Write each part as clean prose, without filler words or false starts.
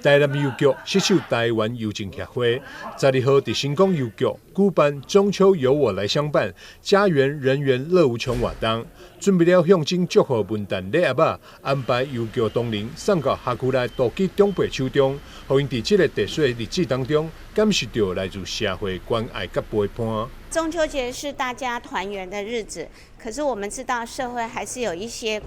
台南郵局攜手臺灣郵政協會，12號佇新港郵局舉辦中秋由我來相伴，家圓人圓樂無窮活動，準備了象徵祝賀文旦禮盒仔，安排郵局同仁送到轄區內獨居長輩手中，予𪜶佇這個特殊的日子當中，感受著來自社會關愛佮陪伴。中秋節是大家團圓的日子，可是我們知道社會還是有一些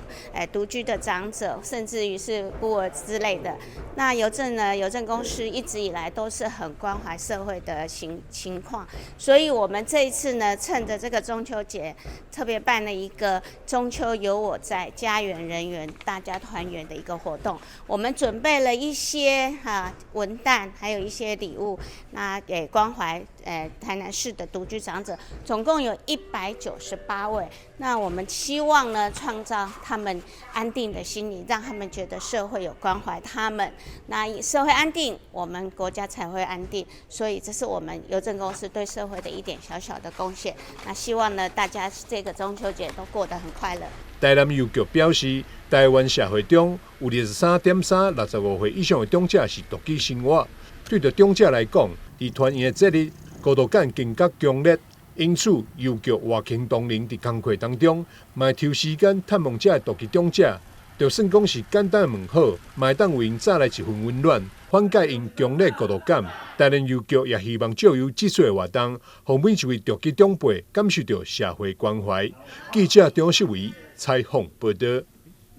獨居的長者，甚至於是孤兒之類的。那郵政呢？郵政公司一直以來都是很關懷社會的情況，所以我們這一次呢，趁着這個中秋節，特別辦了一個中秋有我在，家圓人圓大家團圓的一個活動。我們準備了一些哈文旦，還有一些禮物，那給關懷台南市的獨居長者，總共有198位。那我們希望呢，創造他們安定的心理，讓他們覺得社會有關懷他們。那社會安定，我們國家才會安定。所以這是我們郵政公司對社會的一點小小的貢獻。那希望呢，大家這個中秋節都過得很快樂。台南郵局表示，台灣社會中有23.365歲以上的長者是獨居生活。對著長者來講，佇團圓的節日，孤獨感更加強烈。因此，郵局活慶同仁佇工課當中，嘛會抽時間探望這獨居長者，就算講是簡單的問好，嘛會當為𪜶帶來一份溫暖，緩解𪜶強烈孤獨感。台南郵局也希望藉由這次的活動，予每一位獨居長輩感受著社會關懷。記者張世維採訪報導。